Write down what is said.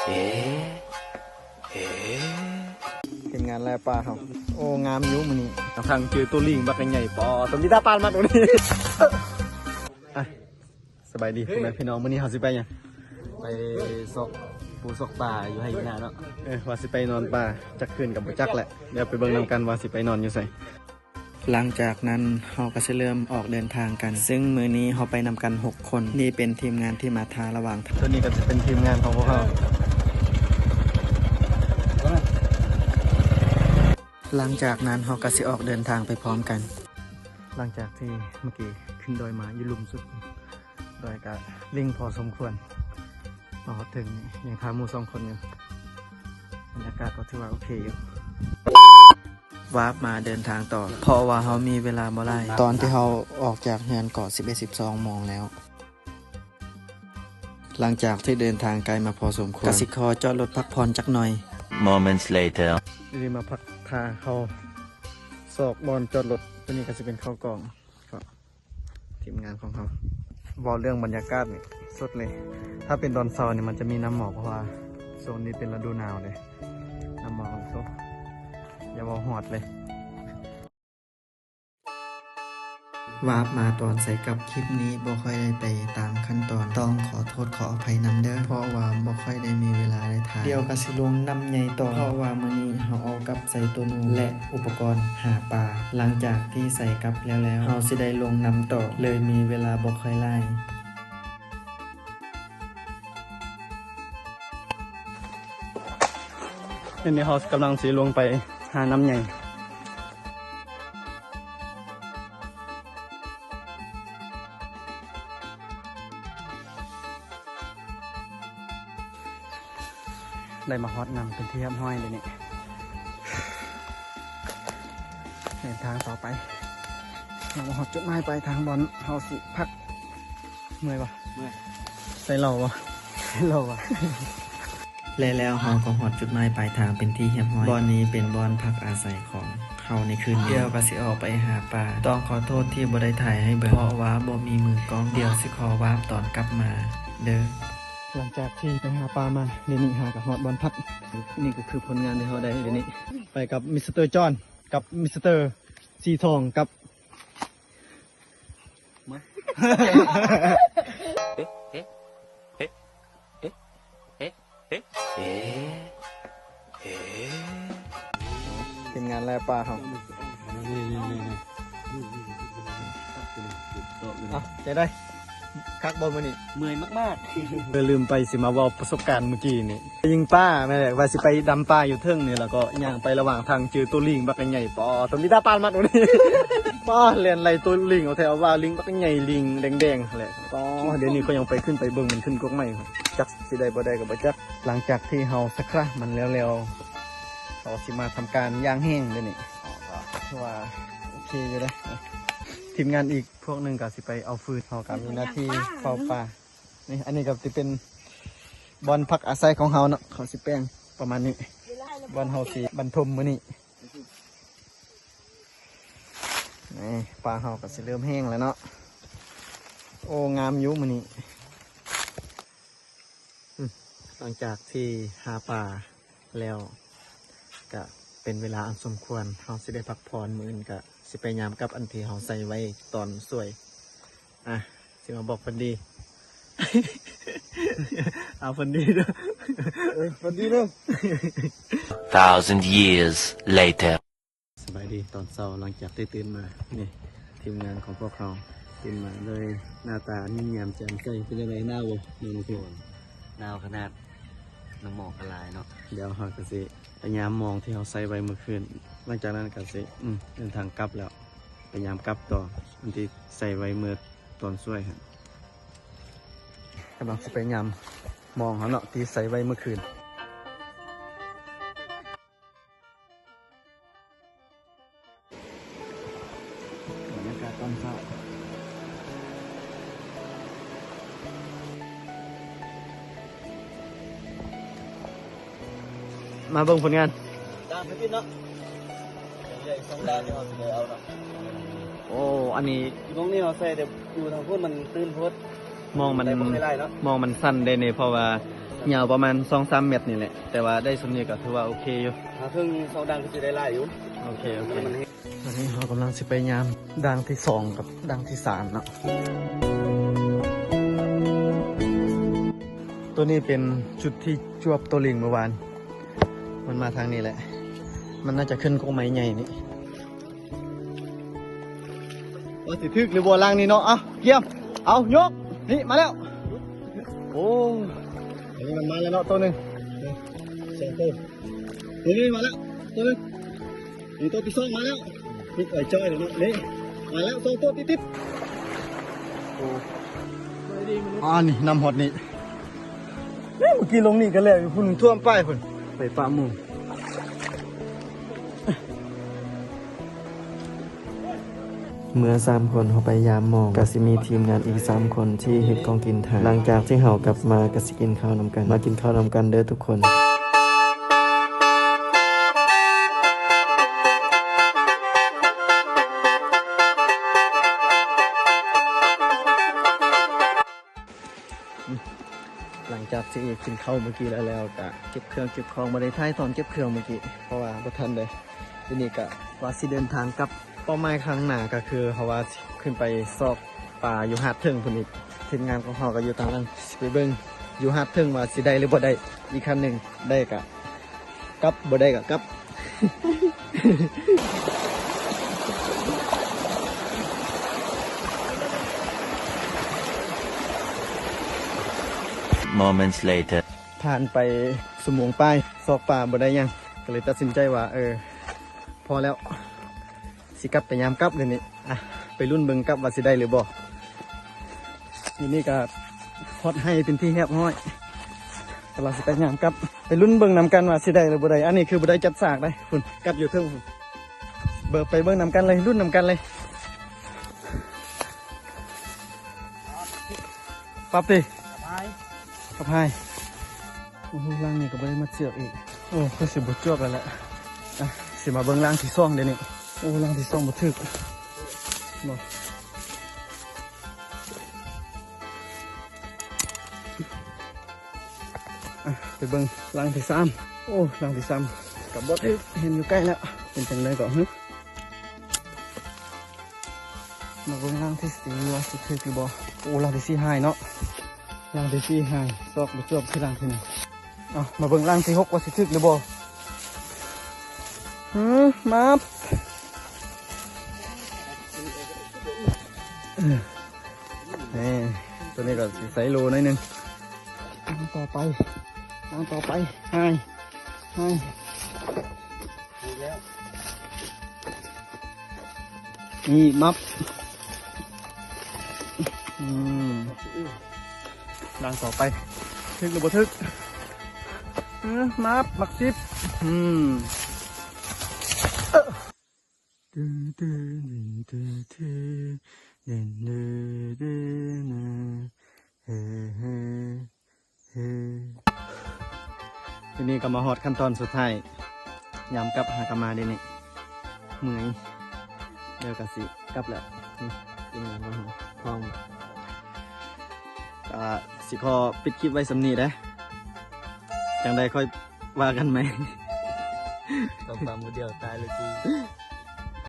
ເອ ເອ ທີມງານແລ່ປາເຮົາ ໂອ້ ງາມຢູ່ມື້ນີ້ ທາງເຈີໂຕລີງບັກໃຫຍ່ ປໍ ຕົວນີ້ຕາປານມາຕົວນີ້ ອ່ະ ສະບາຍດີພໍ່ແມ່ພີ່ນ້ອງ ມື້ນີ້ເຮົາຊິໄປຫຍັງ? ໄປຊອກປູຊອກປາຢູ່ໄຮ່ຢູ່ນາເນາະ ເອີ ວ່າຊິໄປນອນປ່າຈັກຄືນກໍບໍ່ຈັກແຫຼະ ດຽວໄປເບິ່ງນຳກັນວ່າຊິໄປນອນຢູ່ໃສ. ຫຼັງຈາກນັ້ນເຮົາກໍຊິເລີ່ມອອກເດີນທາງກັນ ຊຶ່ງມື້ນີ້ເຮົາໄປນຳກັນຫົກຄົນ ນີ້ເປັນທີມງານທີ່ມາຖ້າລະຫວ່າງທາງ ໂຕນີ້ກໍຈະເປັນທີມງານຂອງພວກເຮົາ. ຫຼັງຈາກນັ້ນເຮົາກໍຊິອອກເດີນທາງໄປພ້ອມກັນ. ຫຼັງຈາກທີ່ເມື່ອກີ້ຂຶ້ນດອຍມາຢູ່ລຸ່ມສຸດ ດອຍກະລິງພໍສົມຄວນ ມາຮອດເທິງນີ້ຍັງຖ້າໝູ່ສອງຄົນຢູ່ ບັນຍາກາດກໍຖືວ່າໂອເຄຢູ່. ວາບມາເດີນທາງຕໍ່ ເພາະວ່າເຮົາມີເວລາບໍ່ຫຼາຍ ຕອນທີ່ເຮົາອອກຈາກເຮືອນກໍສິບເອັດ ສິບສອງໂມງແລ້ວ. ຫຼັງຈາກທີ່ເດີນທາງໄກມາພໍສົມຄວນ ກະຊິຂໍຈອດລົດພັກຜ່ອນຈັກໜ່ອຍ. Moments later. ນີ້ມາພັກຖ້າເຂົາຊອກບ່ອນຈອດລົດ ຕົວນີ້ກໍຊິເປັນເຂົ້າກອງ ກໍທີມງານຂອງເຮົາ. ເວົ້າເລື່ອງບັນຍາກາດນີ້ສຸດເລີຍ ຖ້າເປັນຕອນເຊົ້ານີ້ມັນຈະມີນ້ຳໝອກ ເພາະວ່າຊ່ວງນີ້ເປັນລະດູໜາວເດ້ ນ້ຳໝອກມັນຕົກ ຢ່າເວົ້າຮອດເລີຍ. ວາບມາຕອນໃສ່ກັບ ຄລິບນີ້ບໍ່ຄ່ອຍໄດ້ໄປຕາມຂັ້ນຕອນ ຕ້ອງຂໍໂທດຂໍອະໄພນຳເດີ ເພາະວ່າບໍ່ຄ່ອຍໄດ້ມີເວລາໄດ້ຖ່າຍ. ດຽວກະຊິລົງນ້ຳໃຫຍ່ຕໍ່ ເພາະວ່າມື້ນີ້ເຮົາເອົາກັບໃສ່ໂຕນູ ແລະ ອຸປະກອນຫາປາ. ຫຼັງຈາກທີ່ໃສ່ກັບແລ້ວໆ ເຮົາຊິໄດ້ລົງນ້ຳຕໍ່ ເລີຍມີເວລາບໍ່ຄ່ອຍຫຼາຍ. ດຽວນີ້ເຮົາກຳລັງຊິລົງໄປຫານ້ຳໃຫຍ່ ໄດ້ມາຮອດນ້ຳເປັນທີ່ຮຽບຮ້ອຍເດນີ້ ເດີນທາງຕໍ່ໄປ ເຮົາມາຮອດຈຸດໝາຍປາຍທາງບ່ອນເຮົາຊິພັກ. ເມື່ອຍບໍ່? ເມື່ອຍ. ໃສ່ເຫຼົ້າບໍ່? ໃສ່ເຫຼົ້າບໍ່? ແລະແລ້ວເຮົາກໍຮອດຈຸດໝາຍປາຍທາງເປັນທີ່ຮຽບຮ້ອຍ. ບ່ອນນີ້ເປັນບ່ອນພັກອາໄສຂອງເຮົາໃນຄືນນີ້. ດຽວກໍຊິອອກໄປຫາປາ. ຕ້ອງຂໍໂທດທີ່ບໍ່ໄດ້ຖ່າຍໃຫ້ເບິ່ງ ເພາະວ່າບໍ່ມີມືກ້ອງ. ດຽວຊິຂໍວາບຕອນກັບມາເດີ. ຫຼັງຈາກທີ່ໄປຫາປາມາ ດຽວນີ້ເຮົາກໍຮອດບ່ອນພັກ. ນີ້ກໍຄືຜົນງານທີ່ເຮົາໄດ້ດຽວນີ້ ໄປກັບມິສເຕີຈອນ ກັບມິສເຕີສີທອງ ກັບ ມາ ເອ ເອ ທີມງານແລ່ປາເຮົາ. ເອົາ ຈັ່ງໃດ ຄັກບໍ່ມື້ນີ້? ເມື່ອຍມາກໆ ເອີ ລືມໄປ ຊິມາເວົ້າປະສົບການມື້ກີ້ນີ້ ຍິງປາແມ່ນແຫຼະ ວ່າຊິໄປດຳປາຢູ່ເທິງນີ້ ແລ້ວກໍຍ່າງໄປລະຫວ່າງທາງ ເຈີໂຕລີງບັກໃຫຍ່ ປໍ ໂຕມີຕາປານມັດໂອນີ້ ປາ ແລ່ນໄລ່ໂຕລີງເອົາແທ້ເອົາວ່າ ລີງບັກໃຫຍ່ ລີງແດງໆຫັ້ນແຫຼະ ປາ ດຽວນີ້ຂ້ອຍຍັງໄປຂຶ້ນໄປເບິ່ງມັນຂຶ້ນກົກໄມ້ ຈັກຊິໄດ້ບໍ່ໄດ້ກໍບໍ່ຈັກ. ຫຼັງຈາກທີ່ເຮົາສະຄຣາມັນແລ້ວໆ ເຮົາຊິມາທຳການຢ່າງແຮງເດນີ້ ຖືວ່າໂອເຄຢູ່ເດ້. ທີມງານອີກພວກໜຶ່ງກໍຊິໄປເອົາຟືນ ເຮົາກໍມີໜ້າທີ່ເຝົ້າປາ. ນີ້ ອັນນີ້ກໍຊິເປັນບ່ອນພັກອາໄສຂອງເຮົາເນາະ ເຂົາຊິແປງປະມານນີ້ ບ່ອນເຮົາຊິບັນທົມມື້ນີ້. ນີ້ ປາເຮົາກໍຊິເລີ່ມແຫ້ງແລ້ວເນາະ. ໂອ້ ງາມຢູ່ມື້ນີ້. ອືມ ຫຼັງຈາກທີ່ຫາປາ ແລ້ວກະເປັນເວລາອັນສົມຄວນ ເຮົາຊິໄດ້ພັກຜ່ອນ. ມື້ອື່ນກະຊິພະຍາຍາມກັບອັນທີ່ເຮົາໃສ່ໄວ້ຕອນສວຍ. ອ່ະ ຊິມາບອກຝັນດີ. ເອົາຝັນດີເດີ. ເອີ ຝັນດີເດີ. Thousand years later. ສະບາຍດີຕອນເຊົ້າ ຫຼັງຈາກທີ່ຕື່ນມາ. ນີ້ ທີມງານຂອງພວກເຮົາຕື່ນມາໂດຍໜ້າຕາຍິ້ມແຍ້ມແຈ່ມໃສ. ເປັນຈັ່ງໃດ ໜາວບໍ່ນ້ອງ? ໜາວຂະໜາດ ນ້ຳໝອກກະຫຼາຍເນາະ. ດຽວເຮົາກະຊິພະຍາຍາມມອງທີ່ເຮົາໃສ່ໄວ້ມື້ຄືນ. ຫຼັງຈາກນັ້ນກະຊິ ອືມ ເດີນທາງກັບແລ້ວ. ພະຍາຍາມກັບຕໍ່ອັນທີ່ໃສ່ໄວ້ເມື່ອຕອນສວຍຫັ້ນ. ກຳລັງຊິພະຍາຍາມມອງເຮົາເນາະ ທີ່ໃສ່ໄວ້ມື້ຄືນ. ບັນຍາກາດຕອນເຊົ້າ ມາເບິ່ງຜົນງານ. ຕາມໄປກິນເນາະ ເຫຼືອອີກສອງດານທີ່ເຮົາຊິໄດ້ເອົາເນາະ. ໂອ້ ອັນນີ້ ໝ່ອງນີ້ເຮົາໃສ່ແຕ່ຢູ່ທາງພຸ້ນ ມັນຕື້ນໂພດ. ມອງມັນ ໄດ້ບໍ່ຄ່ອຍຫຼາຍເນາະ ມອງມັນສັ້ນເດ້ນີ້ ເພາະວ່າ ຍາວປະມານສອງສາມແມັດນີ້ແຫຼະ ແຕ່ວ່າໄດ້ສ່ຳນີ້ກໍຖືວ່າໂອເຄຢູ່. ຫາເຖິງສອງດ່າງກໍຊິໄດ້ຫຼາຍຢູ່. ໂອເຄ ໂອເຄ. ຕອນນີ້ເຮົາກຳລັງຊິໄປຍາມດ່າງທີສອງກັບດ່າງທີສາມເນາະ. ໂຕນີ້ເປັນຈຸດທີ່ຈວບໂຕລິງເມື່ອວານ. ມັນມາທາງນີ້ແຫຼະ. ມັນໜ້າຈະຂຶ້ນກົກໄມ້ໃຫຍ່ນີ້. ວ່າຊິຖືກຫຼືບໍ່ຫຼັງນີ້ເນາະ. ເອົາ ກຽມ ເອົາ ຍົກ ນີ້ມາແລ້ວ. ໂອ້ ອັນນີ້ມັນມາແລ້ວເນາະ ໂຕໜຶ່ງ ສອງໂຕ. ນີ້ ນີ້ມາແລ້ວໂຕໜຶ່ງ. ນີ້ໂຕທີສອງມາແລ້ວ. ນີ້ ເອີ ຈ້ອຍແລ້ວເນາະ. ນີ້ມາແລ້ວສອງໂຕຕິດໆ. ໂອ້ ອ່າ ນີ້ນຳຮອດນີ້. ນີ້ເມື່ອກີ້ລົງນີ້ກໍແລ້ວຢູ່ພຸ້ນ ຖ້ວມປາຍພຸ້ນ ໄປປະໝູ່. ເມື່ອສາມຄົນເຮົາໄປຢາມໝອງ ກະຊິມີທີມງານອີກສາມຄົນທີ່ເຮັດຂອງກິນຖ້າ. ຫຼັງຈາກທີ່ເຮົາກັບມາ ກະຊິກິນເຂົ້ານຳກັນ. ມາກິນເຂົ້ານຳກັນເດີທຸກຄົນ. ຫຼັງຈາກທີ່ກິນເຂົ້າມື້ກີ້ແລ້ວ ແລ້ວກະເກັບເຄື່ອງເກັບຂອງ. ບໍ່ໄດ້ຖ່າຍຕອນເກັບເຄື່ອງມື້ກີ້ ເພາະວ່າບໍ່ທັນໄດ້. ທີນີ້ກະວ່າຊິເດີນທາງກັບ. ເປົ້າໝາຍຂ້າງໜ້າກໍຄືເຮົາວ່າຊິຂຶ້ນໄປຊອກປາຢູ່ຫາດເທິງພຸ້ນອີກ. ທີມງານຂອງເຮົາກໍຢູ່ທາງນັ້ນ ຊິໄປເບິ່ງຢູ່ຫາດເທິງວ່າຊິໄດ້ຫຼືບໍ່ໄດ້. ອີກຄັນໜຶ່ງ ໄດ້ກະ ກັບ ບໍ່ໄດ້ກໍກັບ. Moments later. ຜ່ານໄປຊົ່ວໂມງປາຍ ຊອກປາບໍ່ໄດ້ຫຍັງ ກໍເລີຍຕັດສິນໃຈວ່າ ເອີ ພໍແລ້ວ ຊິກັບໄປຍາມກັບເລີຍນີ້. ອ່ະ ໄປລຸ້ນເບິ່ງກັບວ່າຊິໄດ້ຫຼືບໍ່. ນີ້ກໍຮອດໄຮ່ເປັນທີ່ຮຽບຮ້ອຍ ກຳລັງຊິໄປຍາມກັບ. ໄປລຸ້ນເບິ່ງນຳກັນວ່າຊິໄດ້ຫຼືບໍ່ໄດ້. ອັນນີ້ຄືບໍ່ໄດ້ຈັດສາກໄດ໋ ພຸ້ນ ກັບຢູ່ເທິງພຸ້ນ. ເບິ່ງ ໄປເບິ່ງນຳກັນເລີຍ ລຸ້ນນຳກັນເລີຍ. ປັບຕິ ກັບຫາຍ ກັບຫາຍ. ໂອ້ໂຫ ຫຼັງນີ້ກໍບໍ່ໄດ້ມັດເຊືອກອີກ. ໂອ້ ຄືຊິບໍ່ຈວບແລ້ວແຫຼະ. ອ່ະ ຊິມາເບິ່ງຫຼັງທີສອງເດນີ້. ໂອ້ ຫຼັງທີສອງບໍ່ຖືກ. ບໍ່ ອ່ະ ໄປເບິ່ງຫຼັງທີສາມ. ໂອ້ ຫຼັງທີສາມກໍບໍ່ຖືກ. ເຫັນຢູ່ໃກ້ແລ້ວ. ເປັນຈັ່ງໃດກໍ ຫຶ? ມາເບິ່ງຫຼັງທີສີ່ວ່າຊິຖືກຫຼືບໍ່. ໂອ້ ຫຼັງທີສີ່ຫາຍເນາະ. ຫຼັງທີສີ່ຫາຍ ຊອກບໍ່ຈວບຄືຫຼັງທີໜຶ່ງ. ເອົາ ມາເບິ່ງຫຼັງທີຫົກວ່າຊິຖືກຫຼືບໍ່. ຫື ມາບ. ເອີ ນີ້ ໂຕນີ້ກໍຊິໃສ່ໂລໜ້ອຍໜຶ່ງ. ຫຼັງຕໍ່ໄປ ຫຼັງຕໍ່ໄປ ຫາຍ ຫາຍ. ນີ້ມັບ. ອືມ ຫຼັງຕໍ່ໄປ ຖືກຫຼືບໍ່ຖືກ? ເອີ ມັບ ມັກສິບ. ອືມ ເອີ ທີນີ້ກໍມາຮອດຂັ້ນຕອນສຸດທ້າຍ ຍາມກັບຫາກະມາເດນີ້ ເມື່ອຍ ແລ້ວກໍຊິກັບແລ້ວ. ນີ້ ທີມງານຂອງເຮົາພ້ອມ ກໍຊິຂໍປິດຄລິບໄວ້ສ່ຳນີ້ເດີ້ ຈັ່ງໃດຄ່ອຍວ່າກັນໃໝ່. ຕ້ອງປາໝູ່ດຽວຕາຍເລີຍກູ.